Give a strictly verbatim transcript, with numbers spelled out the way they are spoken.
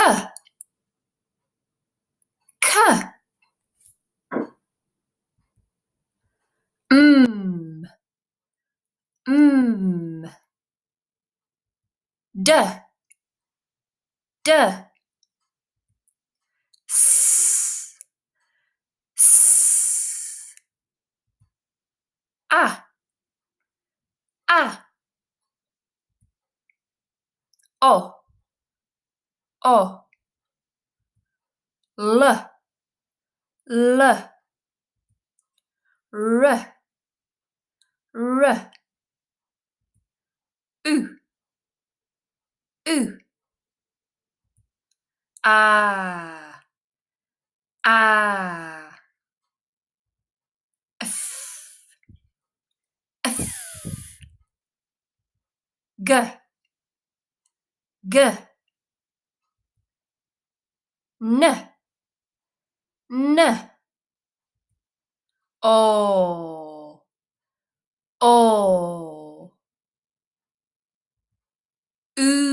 K. K. M. M. D. D. S. S. A. A. O. O. L. L. R. R. U. U. A. A. F. F. G. G. N. N. O. O. U.